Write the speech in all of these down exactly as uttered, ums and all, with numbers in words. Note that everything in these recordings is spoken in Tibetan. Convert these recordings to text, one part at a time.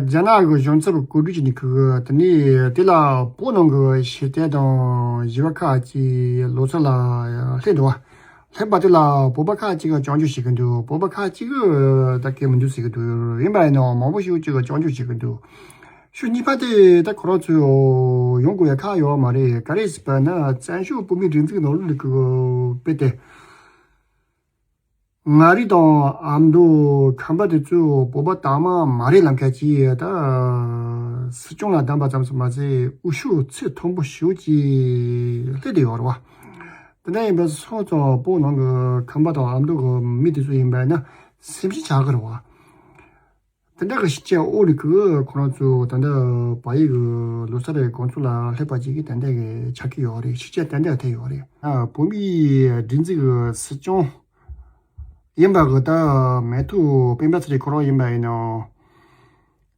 རྒྱ་ནག་གི་གཞུང་ཚབ་གོ་སྒྲིག་བྱས་ནས་ཁོ་གིས་དེ་ནས་དེ་ལ་བོད་ནང་གི་ཤེས་ལྡན་དང་གཞས་པ་ཁག་ཅིག་ལོ་སར་ལ་སླེབས་འདུག་བ། སླེབས་པ་དེ་ལ་བོད་པ་ཁག་ཅིག་གིས་སྐྱོན་བརྗོད་བྱེད་ཀྱི་འདུག་བོད་པ་ཁག་ཅིག་གིས་ད་སྐད་མི་འདུག་ཟེར་གྱི་འདུག་ཡིན་པ་ཡིན་ནའང་མང་པོ་ཞིག་ཅིག་གིས་སྐྱོན་བརྗོད་བྱེད་ཀྱི་འདུག་ཤོས་གཉིས་པ་དེ་ད་ཁོ་རང་ཚོས་ཡོང་དགོས་ཡ་ཁག་ཡོད་མ་རེད། ག་རེ་ཟེར་བ་ན་བཙན་བྱོལ་བོད་མིའི་སྒྲིག་འཛུགས་ནང་ལོགས་ལ་ཁོ་གིས་དཔེ་དེ། མངའ་རིས་དང་ཨ་མདོ་ཁམས་པ་དེ་ཚོ་བོད་པ་དག་མ་མ་རེད་ལབ་མཁན་གྱི་ད་སྲིད་སྐྱོང་ལ་བདམས་པ་ཙམ་དུ་མ་ཟད་འོས་ཤོག་ཚད་མཐོན་པོ་ཞེ་པོ་ཅིག་སླེབས་བསྡད་ཡོད་རེད་བ། དེ་འདྲ་ཡིན་པ་སོང་ཙང་བོད་ནང་གི་ཁམས་པ་དང་ཨ་མདོ་གི་མི་དེ་ཚོ་ཡིན་པ་ཡིན་ན་སེམས་ཤུགས་ཆག་གི་རེད་བ། དེ་འདྲ་གི་ཤུགས་རྐྱེན་འོག་ནས་ཁོ་ཁོ་རང་ཚོ་ད་ལྟ་བལ་ཡུལ་གི་ལོ་སར་རེ་དགོང་ཚོགས་ལ་སླེབས་པ་ཅིག་གིས་དེ་འདྲ་གི་ཆགས་ཀྱི་ཡོད་རེད། ཤུགས་རྐྱེན་དེ་འདྲ་ཐེབས་ཡོད་རེད། ཨ་བོད་མིའི་སྒྲིག་འཛུགས་གི་སྲིད་སྐྱོང་ཡིན་པ་གི་ད་མེ་ཐོ་སྤེན་པ་ཚེ་རིང་ཁོ་རང་ཡིན་པ་ཡིན་ནའང་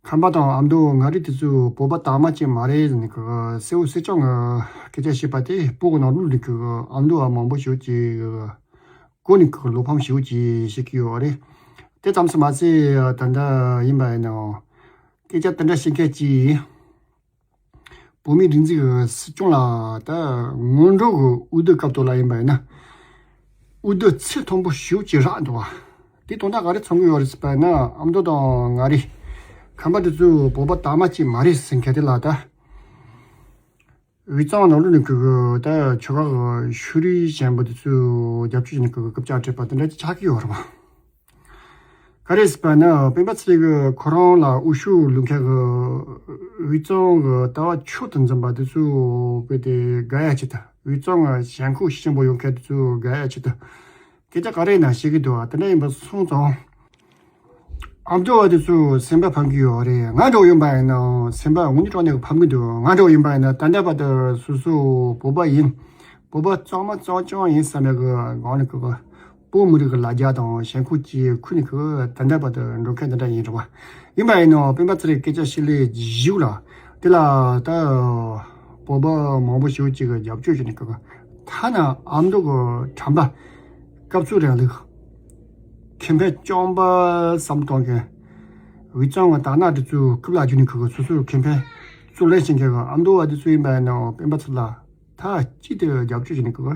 ཁམས་པ་དང་ཨ་མདོ་མངའ་རིས་དེ་ཚོ་བོད་པ་དག་མ་ཅིག་མ་རེད་ཟེར་ནས་ཁོ་གི་གསལ་བོ་གསལ་རྐྱང་གི་སྐད་ཆ་བཤད་པ་དེ་བོད་གི་ནང་ལོགས་ལ་ཁོ་གི་ཨ་མདོ་བ་མང་པོ་ཞིག་གིས་གོ་ནས་ཁོ་གི་བློ་ཕམ་ཞེ་པོ་ཅིག་བྱེད་ཀྱི་ཡོད་རེད། དེ་ཙམ་དུ་མ་ཟད་ད་ལྟ་ཡིན་པ་ཡིན་ནའང་སྐད་ཆ་དེ་འདྲ་བཤད་མཁན་གྱིས་བོད་མིའི་སྒྲིག་འཛུགས་ཀྱི་སྲིད་སྐྱོང་ལ་ད་སྔོན་འགྲོ་གི་འོས་བསྡུ་སྐབས་ཐོག་ལ་ཡིན་པ་ཡིན་ན་འོས་བསྡུ་ཚད་མཐོན་པོ་ཞེ་པོ་ཅིག་རག་འདུག་བ། དེ་དོན་དག་ག་རེ་མཚོན་གྱི་ཡོད་རེད་ཟེར་བ་ཡིན་ན་ཨ་མདོ་དང་མངའ་རིས་ཁམས་པ་དེ་ཚོ་བོད་པ་དག་མ་ཅིག་མ་རེད་ཟེར་མཁན་དེ་ལ་ད། དབུས་གཙང་ནང་ལོགས་ནས་ཁོ་གི་ད་ཆོལ་ཁ་གི་ཕྱོགས་རིས་ཆེན་པོ་དེ་ཚོས་རྒྱབ་སྐྱོར་བྱས་ནས་ཁོ་གི་རྐུབ་བཀྱག་སྤྲད་པ་དེ་འདྲ་ཅིག་ཆགས་ཀྱི་ཡོད་རེད་བ། ག་རེ་ཟེར་བ་ན་སྤེན་པ་ཚེ་རིང་གིས་ཁོ་རང་ལ་འོས་ཤོག་བླུག་མཁན་གི་དབུས་གཙང་གི་ལྟ་བ་མཆོག་ཏུ་འཛིན་པ་དེ་ཚོ་དཔེ་དེ་དགའ་ཡ་ཆེད་དུ། དབུས་གཙང་གི་ཞེན་ཁོག་ཤུགས་ཆེན་པོ་ཡོད་མཁན་དེ་ཚོ་དགའ་ཡ་ཆེད་དུ་སྐད་ཆ་ག་རེ་ཡིན་ན་བཤད་ཀྱི་འདུག་བ། དེ་འདྲ་ཡིན་པ་སོང་ཙང་། ཨ་མདོ་བ་དེ་ཚོ་སེམས་པ་ཕམ་གྱི་ཡོད་རེད། ང་འདྲ་བོ་ཡིན་པ་ཡིན་ན་སེམས་པ་དངོས་གནས་དྲང་གནས་ཀྱི་ཕམ་གྱི་འདུག་ང་འདྲ་བོ་ཡིན་པ་ཡིན་ན་ད་ལྟ་བར་དུ་སོ་སོ་བོད་པ་ཡིན། བོད་པ་གཙང་མ་གཙང་རྐྱང་ཡིན་བསམ་ཡག་གི་སྒང་ནས་ཁོ་གི་བོད་མི་རིགས་ཀྱི་ལ་རྒྱ་དང་ཞེན་ཁོག་ཅིག་ཁུར་ནས་ཁོ་ད་ལྟ་བར་དུ་འགྲོ་མཁན་དེ་འདྲ་ཡིན་རེད་བ། ཡིན་པ་ཡིན་ནའང་སྤེན་པ་ཚེ་རིང་སྐད་ཆ་བཤད་ལེ་བཞུགས་ལ་དེ་ལ་ད་བོད་པ་མང་པོ་ཞིག་ཅིག་གིས་རྒྱབ་སྐྱོར་བྱས་ནས་ཁོ་གི་ཐ་ན་ཨ་མདོ་གི་དྲན་པ་སྐབས་གཙོ་རིང་ལུགས། ཁེ་ཕན་རྐྱང་པ་བསམ་གཏོང་མཁན། དབུས་གཙང་གི་དར་ནག་དེ་ཚོའི་རྐུབ་ལ་རྒྱུག་ནས་ཁོ་གི་སོ་སོའི་ཁེ་ཕན་གཙོ་ལེན་བྱེད་མཁན་གི་ཨ་མདོ་བ་དེ་ཚོ་ཡིན་པ་ཡིན་ནའང་སྤེན་པ་ཚེ་རིང་ལ་མཐའ་གཅིག་ཏུ་རྒྱབ་སྐྱོར་བྱས་ནས་ཁོ་གི་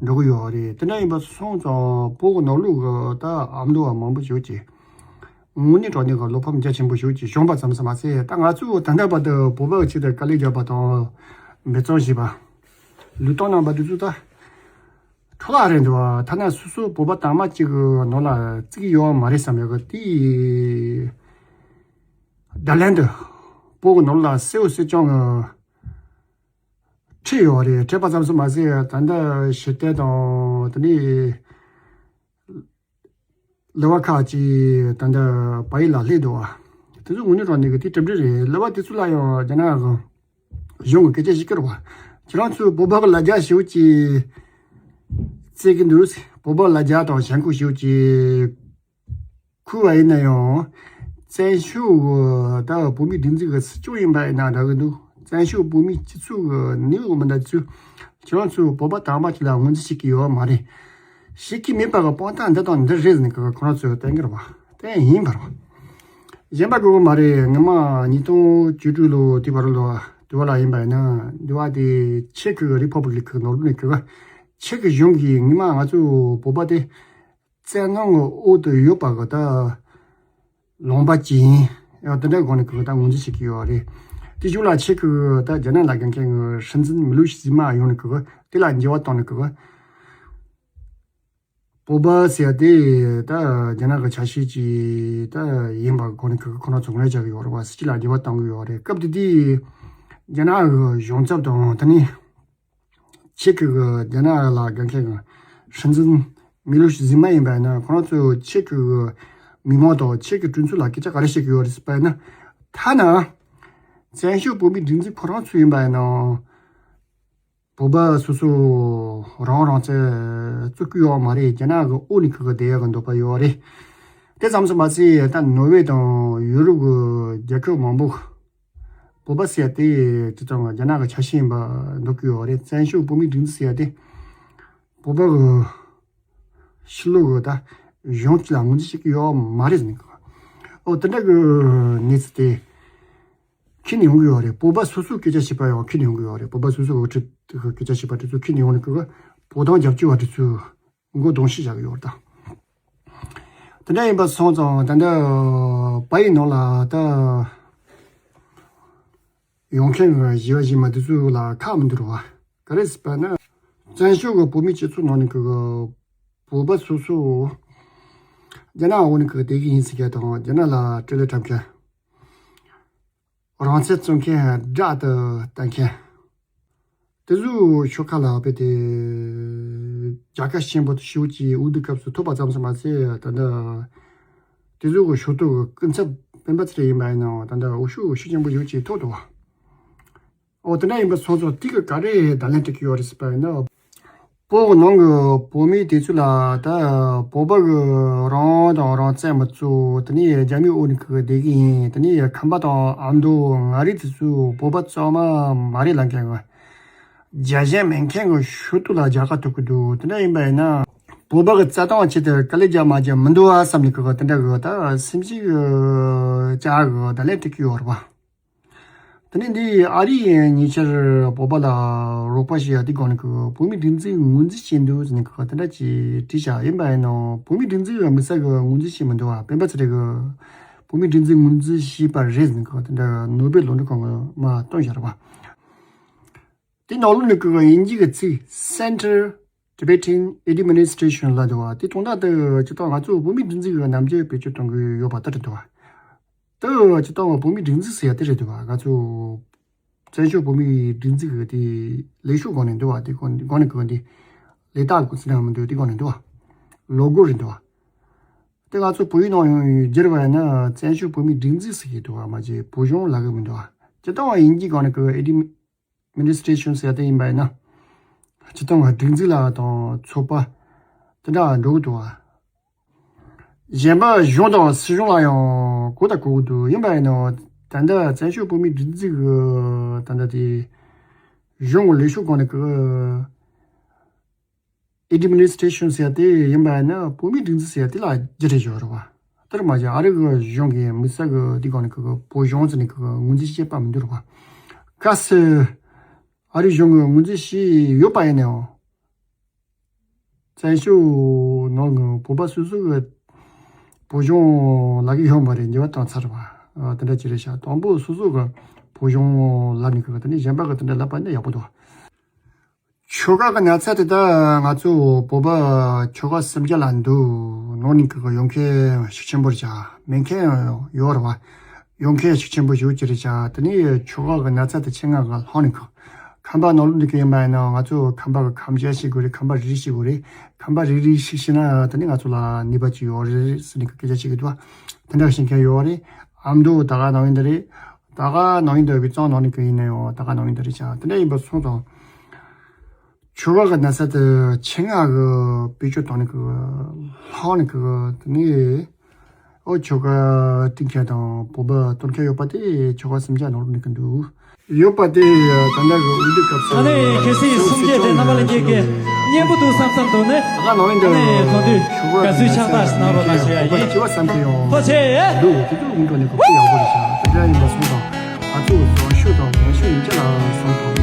འགྲོ་གི་ཡོད་རེད། དེ་འདྲ་ཡིན་པ་སོང་ཙང་བོད་གི་ནང་ལོགས་གི་ད་ཨ་མདོ་བ་མང་པོ་ཞིག་ཅིག་དངོས་གནས་དྲང་གནས་གི་བློ་ཕམ་རྒྱ་ཆེན་པོ་ཞིག་ཅིག་བྱུང་བ་ཙམ་ཟེར་མ་ཟད་ད་ང་ཚོས་ད་ལྟ་བར་དུ་བོད་པ་གི་ཆེད་དུ་དཀའ་ལས་བརྒྱབ་པ་དང་འབད་བརྩོན་བྱས་པ། ལུས་གཏོང་གནང་བ་དེ་ཚོ་ད། འཕྲོ་བརླག་རེད་འདུག་བ། ཐ་ན་སོ་སོ་བོད་པ་དར་དམར་གཅིག་གི་ནང་ལ་བརྩི་གི་ཡོད་མ་རེད་བསམ་ཡག་གི་དེ་བརྡ་ལན་དུ་བོད་ཀྱི་ནང་ལ་གསལ་བོ་གསལ་རྐྱང་གི་ཁྲིད་ཡོད་རེད། ཁྲིད་པ་ཙམ་ཟིག་མ་ཟད་ད་ལྟ་ཞི་བདེ་དང་དེ་ནས་ལས་བ་ཁག་ཅིག་ད་ལྟ་བལ་ཡུལ་ལ་སླེབས་འདུག་བ། དེ་ཚོ་དངོས་གནས་དྲང་གནས་གི་དེ་གྲུབ་འབྲས་རེད། ལས་བ་དེ་ཚོ་ལ་ཡང་རྒྱ་ནག་གི་གཞུང་གི་སྐད་ཆ་ཞིག་བསྐུར་བ། ཁྱེད་རང་ཚོས་བོད་པ་གི་ལ་རྒྱ་ཞེ་པོ་ཅིག་བརྩི་གི་འདུག་བོད་པ་ལ་རྒྱ་དང་ཞེན་ཁོག་ཞེ་པོ་ཅིག་ཁུར་བ་ཡིན་ན་ཡང་། བཙན་བྱོལ་གི་ད་བོད་མིའི་སྒྲིག་འཛུགས་ཀྱི་སྲིད་སྐྱོང་ཡིན་པ་ཡིན་ན་འདྲ་གི་འདུག་བཙན་བྱོལ་བོད་མིའི་སྤྱི་ཚོགས་ཀྱི་ནུས་པ་མི་འདྲ་ཚོས་ཁྱེད་རང་ཚོས་བོད་པ་དར་དམར་ཅིག་ལ་ངོས་འཛིན་བྱེད་ཀྱི་ཡོད་མ་རེད། བྱེད་ཀྱི་མེད་པ་གི་དཔང་རྟགས་འདི་དང་འདི་རེད་ཟེར་ནས་ཁོ་རང་ཚོས་བསྟན་གྱི་རེད་བ། བསྟན་ཡིན་པ་རེད་བ། གཞན་པ་གི་མ་རེད། སྔོན་མ་ཉིས་སྟོང་བཅུ་དྲུག་ལོ་དེ་བར་ལོ་དེ་བ་ལ་ཡིན་པ་ཡིན་ན་འདི་བ་དེ་ཅེཀ་གི་རི་ཕབ་ལིག་གི་ནང་ལོགས་ནས་ཁོ་ཅེཀ་གི་གཞུང་གིས་སྔོན་མ་ང་ཚོ་བོད་པ་དེ་བཙན་གནོན་གི་འོག་ཏུ་ཡོད་པ་གི་ད་ལུང་པ་ཅིག་ཡིན། ཡང་དེ་འདྲ་སྒང་ནས་ཁོ་གི་ད་ངོས་འཛིན་བྱེད་ཀྱི་ཡོད་རེད། དེ་གཞུག་ལ་ཆེད་ཁོ་གི་ད་རྒྱ་ནག་ལ་དགའ་མཁན་གི་སྲིད་འཛིན་མི་ལུས་ཟི་མ་ཡོང་ནས་ཁོ་གི་དེ་ལ་འགྱུར་བ་བཏང་ནས་ཁོ་གི་བོད་པ་ཟེར་ཡ་དེ་ད་རྒྱ་ནག་གི་ཆ་ཤས་ཅིག་ད་ཡིན་པ་སྒང་ནས་ཁོ་གི་ཁོ་རང་ཚོ་ངོས་ལེན་བྱ་གི་ཡོད་རེད་བ། སྲིད་སྤྱི་ལ་འགྱུར་བ་གཏོང་གི་ཡོད་རེད། སྐབས་དེ་དུས་རྒྱ་ནག་གི་གཞུང་ཚབ་དང་དེ་ནས། ཆེད་ཁོ་གི་རྒྱ་ནག་ལ་དགའ་མཁན་གི་སྲིད་འཛིན་མི་ལུས་ཟི་མ་ཡིན་པ་ཡིན་ན་ཁོ་རང་ཚོས་ཆེད་ཁོ་གི་མི་མང་དང་ཆེད་ཁོ་གི་གྲོས་ཚོགས་ལ་སྐད་ཆ་ག་རེ་བཤད་ཀྱི་ཡོད་རེད་ཟེར་བ་ཡིན་ན། ཐ་ན་བཙན་བྱོལ་བོད་མིའི་སྒྲིག་འཛུགས་ཁོ་རང་ཚོ་ཡིན་པ་ཡིན་ན་བོད་པ་སོ་སོ་རང་རང་ཚོས་བཙུགས་ཀྱི་ཡོད་མ་རེད། རྒྱ་ནག་གི་འོག་ནས་ཁོ་གི་བསྡད་ཡག་གི་འདོད་པ་ཡོད་རེད། དེ་ཙམ་དུ་མ་ཟད་ད་ནོར་ཝེ་དང་ཡུ་རོབ་གི་རྒྱལ་ཁབ་མང་པོ། བོད་པ་ཟེར་ཡ་དེ་སྤྱི་ཚོགས་རྒྱ་ནག་གི་ཆ་ཤས་ཡིན་པ་འདོད་ཀྱི་ཡོད་རེད། བཙན་བྱོལ་བོད་མིའི་སྒྲིག་འཛུགས་ཟེར་ཡ་དེ་བོད་པ་གི་ཕྱི་ལོགས་གི་ད་གཞུང་གཅིག་ལ་ངོས་འཛིན་བྱེད་ཀྱི་ཡོད་མ་རེད་ཟེར་ནས། ཨོ་དེ་འདྲ་གི་གནས་ཚུལ་དེ་ ཁྱེར་ནས་ཡོང་གི་ཡོད་རེད། བོད་པ་སོ་སོའི་སྐད་ཆ་བཤད་པ་ཡང་ཁྱེར་ནས་ཡོང་གི་ཡོད་རེད། བོད་པ་སོ་སོའི་འགོ་ཁྲིད་སྐད་ཆ་བཤད་པ་དེ་ཚོ་ཁྱེར་ནས་ཡོང་ནས་ཁོ་གི་བོད་དོན་རྒྱབ་སྐྱོར་བ་དེ་ཚོའི་མགོ་རྡུང་ཤིག་བཞག་གི་ཡོད་རེད་ད། དེ་འདྲ་ཡིན་པ་སོང་ཙང་ད་ལྟ་བལ་ཡུལ་ནང་ལ་ད་ཡོང་མཁན་གྱི་གཞིས་པ་གཞིས་མ་དེ་ཚོ་ལ་ཁག་མི་འདུག་རེད་བ། ག་རེ་ཟེར་བ་ན། བཙན་བྱོལ་གྱི་བོད་མིའི་སྤྱི་ཚོགས་ནང་ནས་ཀྱི་བོད་པ་སོ་སོ་རྒྱ་ནག་འོག་ནས་ཀྱི་བསྡད་ཀྱི་ཡིན་ཟེར་མཁན་དང་། རྒྱ་ནག་ལ་སྤྲེལ་ལད་འཁྲབ་མཁན། རང་བཙན་རྩོད་མཁན། དགྲ་དུ་བལྟ་མཁན། དེ་ཚོའི་ཤོག་ཁག་ལ་དཔེ་དེ་རྒྱལ་ཁ་ཆེན་པོ་ཞེ་པོ་ཅིག་འོས་བསྡུ་སྐབས་སུ་ཐོབ་པ་ཙམ་ཞིག་མ་ཟད། ད་ལྟ་དེ་ཚོ་གི་ཞུ་གཏུག་གི་སྐུ་ཚབ་སྤེན་པ་ཚེ་རིང་ཡིན་པ་ཡིན་ནའང་ད་ལྟ་འོས་ཤོག་ཤུགས་ཆེན་པོ་ཞེ་པོ་ཅིག་ཐོབ་འདུག་བ། འོ་དེ་འདྲ་ཡིན་པ་སོང་ཙང་དེ་གི་ག་རེ་བརྡ་ལན་སྤྲད་ཀྱི་ཡོད་རེད་ཟེར་བ་ཡིན་ན། བོད་ནང་གི་བོད་མི་དེ་ཚོ་ལ་ད་བོད་པ་གི་རང་དབང་དང་རང་བཙན་མི་རྩོད། དེ་ནས་རྒྱ་མིའི་འོག་ནས་ཀྱི་བསྡད་ཀྱི་ཡིན། དེ་ནས་ཁམས་པ་དང་ཨ་མདོ་མངའ་རིས་དེ་ཚོ་བོད་པ་གཙང་མ་མ་རེད་ལབ་མཁན་གྱི་རྒྱལ་ཞེན་མེད་མཁན་གྱི་ཞུ་གཏུག་ལ་རྒྱལ་ཁ་ཐོབ་ཀྱི་འདུག་དེ་འདྲ་ཡིན་པ་ཡིན་ན་བོད་པ་གི་རྩ་དོན་ཆེད་དུ་དཀའ་ལས་རྒྱག་མ་རྒྱག་མི་འདུག་ཨ་བསམ་ནས་ཀྱི་དེ་འདྲ་གི་ད་སེམས་ཤིག་བཅག་གི་བརྡ་ལན་སྤྲད་ཀྱི་ཡོད་རེད་པ། དེ་ནས་འདི་ཨ་རིས་ཉེ་ཆར་བོད་པ་ལ་རོགས་པ་བྱེད་ཡ་དེ་སྒང་ནས་ཀྱི་བོད་མིའི་སྒྲིག་འཛུགས་ངོས་འཛིན་བྱས་འདུག་ཟེར་ནས་ཀྱི་དེ་འདྲ་ཅིག་བྲིས་བཞག་ཡིན་པ་ཡིན་ནའང་བོད་མིའི་སྒྲིག་འཛུགས་ཀྱི་དམིགས་བསལ་གྱི་ངོས་འཛིན་བྱས་མི་འདུག་བ། སྤེན་པ་ཚེ་རིང་གིས་བོད་མིའི་སྒྲིག་འཛུགས་ངོས་འཛིན་བྱས་པ་རེད་ཟེར་ནས་ཀྱི་དེ་འདྲ་ནོ་སྦེལ་ལོ་འཁྲུངས་སྐར་མ་བཏོན་བཞག་རེད་བ། དེ་ནང་ལོགས་ནས་ཀྱི་དབྱིན་ཇི་གི་ཚིག་Center Tibetan Administration ལབ་འདུག་བ། དེ་དོན་དག་དེ་ཇི་ལྟར་ང་ཚོ་བོད་མིའི་སྒྲིག་འཛུགས་ཀྱི་རྣམ་འགྱུར་བེད་སྤྱོད་གཏོང་གི་ཡོད་པ་ལྟར་འདུག་བ། དེ་ཇི་ལྟར་བ་བོད་མིའི་སྒྲིག་འཛུགས་ཟེར་ཡ་དེ་རེད་འདུག་བ། ང་ཚོ་བཙན་བྱོལ་བོད་མིའི་སྒྲིག་འཛུགས་ཀྱི་དེ་ལས་ཤོག་སྒང་ནས་འདུག་བ། དེ་སྒང་སྒང་ནས་ཀྱི་འདི་ལས་རྟགས་ཀྱི་ཟེར་ན་མི་འདུག་དེ་སྒང་ནས་འདུག་བ། ལོ་གོ་རེད་འདུག་བ། དེ་ང་ཚོ་བོད་ཡིག་ནང་ཡོང་བསྒྱུར་བ་ཡིན་ན་བཙན་བྱོལ་བོད་མིའི་སྒྲིག་འཛུགས་ཟེར་གྱི་འདུག་བ། མ་གཞི་བོད་གཞུང་ལབ་གི་མི་འདུག་བ། ཇི་ལྟར་བ་དབྱིན་ཇི་སྒང་ནས་ཀྱི་ཨེ་ཌི་མི་ནི་སི་ཊྲེ་ཤན་ཟེར་ཡ་དེ་ཡིན་པ་ཡིན་ན། སྤྱིར་བཏང་བ་སྒྲིག་འཛུགས་ལ་དང་ཚོགས་པ་དེ་འདྲ་འགྲོ་གི་འདུག་བ། གཞན་པ་གཞུང་དང་སྲིད་གཞུང་ལ་ཡང་གོ་དང་གོ་གི་འདུག་ཡིན་པ་ཡིན་ནའང་ད་ལྟ་བཙན་བྱོལ་བོད་མིའི་སྒྲིག་འཛུགས་ཀྱི་ད་ལྟ་དེ་གཞུང་གི་ལས་ཤོག་སྒང་ནས་ཀྱི་ཨེ་ཌི་མི་ནི་སི་ཊྲེ་ཤན་ཟེར་ཡ་དེ་ཡིན་པ་ཡིན་ན་བོད་མིའི་སྒྲིག་འཛུགས་ཟེར་ཡ་དེ་ལ་རྒྱུ་འབྲས་ཡོད་རེད་བ། དེར་མ་ཟད་ཨ་རི་གི་གཞུང་གི་དམིགས་བསལ་གྱི་དེ་སྒང་ནས་ཀྱི་བོད་གཞུང་ཟེར་ནས་ཀྱི་ངོས་འཛིན་བྱེད་པ་མི་འདུག་རེད་བ། གལ་སྲིད་ཨ་རི་གཞུང་གི་ངོས་འཛིན་བྱས་ཡོད་པ་ཡིན་ནའང་། བཙན་བྱོལ་ནང་གི་བོད་པ་སོ་སོ་གི་བོད་གཞུང་ལབ་ཀྱི་ཡོད་མ་རེད། འགྱུར་བ་བཏང་ཚར་བ། ཨ་དེ་འདྲ་ཅིག་རེད་ཤག་དང་པོ་སོ་སོ་གི་བོད་གཞུང་ལབ་ནས་ཀྱི་དེ་ནས་གཞན་པ་གི་དེ་འདྲ་ལབ་པ་ནི་ཡག་པོ་འདུག་ཆོལ་ཁ་གི་ན་ཚ་དེ་ད་ང་ཚོ་བོད་པ་ཆོལ་ཁ་སུམ་བརྒྱ་ལ་འདུག་ནང་ནས་ཀྱི་ཡོང་མཁན་ཤུགས་ཆེན་པོ་རེད་ཤག་མེད་མཁན་ཡོད་རེད་བ། ཡོང་མཁན་ཤུགས་ཆེན་པོ་ཞེ་པོ་ཅིག་རེད་ཤག་དེ་ནས་ཆོལ་ཁ་གི་ན་ཚ་དེ་ཆེད་མངགས་གི་ལྷག་ནས་ཀྱི་ཁམས་པ་ནང་ལོགས་འདི་ག་ཡིན་པ་ཡིན་ན་ང་ཚོ་ཁམས་པ་གི་ཁམས་ཆ་ཤེས་དགོས་རེད། ཁམས་པ་རིགས་ཤེས་དགོས་རེད། ཁམས་པ་རིགས་རིགས་ཤིག་ཤེས་ན་དེ་ནས་ང་ཚོ་ལ་ནུས་པ་ཅིག་ཡོད་རེད་ཟེར་ནས་སྐད་ཆ་བཤད་ཀྱི་འདུག་དེ་འདྲ་བཤད་མཁན་ཡོད་རེད། ཨ་མདོ་ད་ག་ནང་ཡིན་ད་རེད། ད་ག་ནང་ཡིན་ད་རེད། དབུས་གཙང་ནང་ནས་ག་ཡིན་ན་ཡང་ད་ག་ནང་ཡིན་ད་རེད་ཤག་དེ་འདྲ་ཡིན་པ་སོང་ཙང་ཆོལ་ཁ་གི་ན་ཚ་དེ་ཆེད་མངགས་གི་བེད་སྤྱོད་བཏང་ནས་གི་ལྷག་ནས་གི་དེ་ནས། ཨོ་ཆོལ་ཁ་བསྟེན་མཁན་དང་བོད་པ་གཏོར་མཁན་ཡོད་པ་དེ་ཆོལ་ཁ་སུམ་བརྒྱ་ནང་ལོགས་ནས་ཀྱི་འདུག་ཡོད་པ་དེ་ད་ལྟ་གི་འོས་བསྡུ་སྐབས་སུ་ཨ་ནི་ཁ་སང་གསུམ་བརྒྱད་དེ་རྣམ་པ་ལྷན་རྒྱས་ཀྱི་སྙན་པོ་འདུག་བསམ་བསམ་འདུག་ནི། ད་ག་ནང་ཨ་ནི་ཐོན་དུས་ཆོལ་ཁ་དགའ་བསུའི་ཕྱག་རྟགས་ཤིག་གནང་རོགས་གནང་ཞུ་ཡ་ཡིན། བོད་པ་བྱེད་པ་བསམ་མཁན་ཡང་ཐུགས་རྗེ་ཆེ། འདུག་དེ་ཚོ་ཡོང་གྲོགས་ནས་གོ་སྐབས་ཡག་པོ་རེད་ཤག་དེ་འདྲ་ཡིན་པ་སོང་ཙང་ང་ཚོ་རང་ཤུགས་དང་ངན་ཤུགས་ཡིན་གཅིག་ལ་སོང་ཙང་